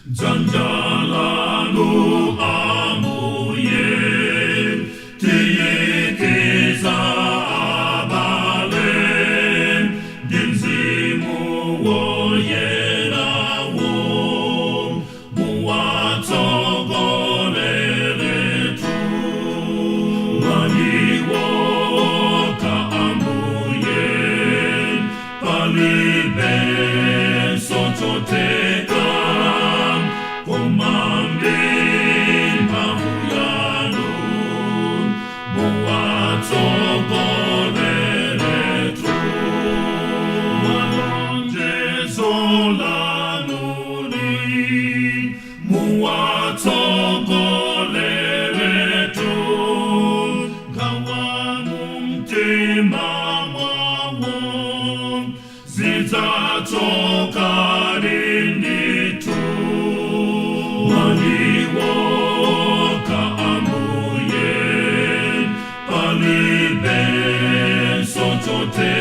Dzanja lanu Ambuye, tiyikiza abale, ndi Mzimu Woyerawo, muwatsogoleretu. Mwayiwoka Ambuye, palibe sochoteka, koma ndi mphamvu yanu, muwatsogoleretu. Malonjezo lanuli, muwatsogoleretu, nkhawa mumtima mwawo, zidzachoka ndithu. Mwayiwoka Ambuye, palibe sochoteka.